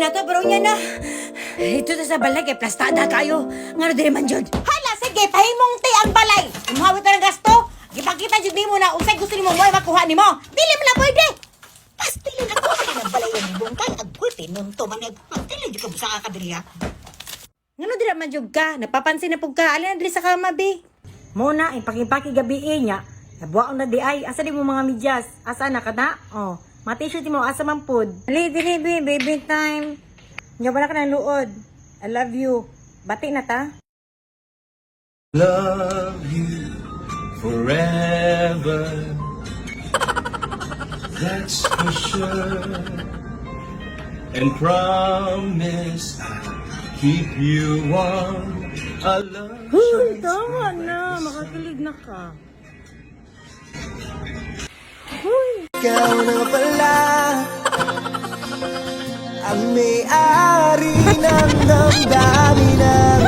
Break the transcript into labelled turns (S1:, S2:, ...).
S1: na to, pero unya na. Ito ta sa balay kay plastada kayo. Ngano diri man jud? Hala, sige, pahimong ti ang balay. Umuhawit na ng gasto. Gipakita jud nimo na unsay gusto nimo mo makuha nimo. Dili man na pwede. Pastilin ako sa nang balay ang bungkay ag pwede nun to man magdili jud ka busa ka diri ha. Ngano dira man jud ka? Napapansin na pug ka. Alin na diri sa kama, bi?
S2: Muna, impaki-impaki gabi eh, niya. Nabuwaon na di ay. Asa di mo mga medyas? Asa na ka na? Oh, mga t-shirt mo, asa man pod? Ali, dili, bi, baby time. Nya wala ka ng luod. I love you. Bati na ta.
S3: Love you forever. That's for sure. And promise I'll keep you warm. A love
S2: Huy, tama na. Makakilig na ka.
S4: Ikaw na pala ang may-ari ng damdamin.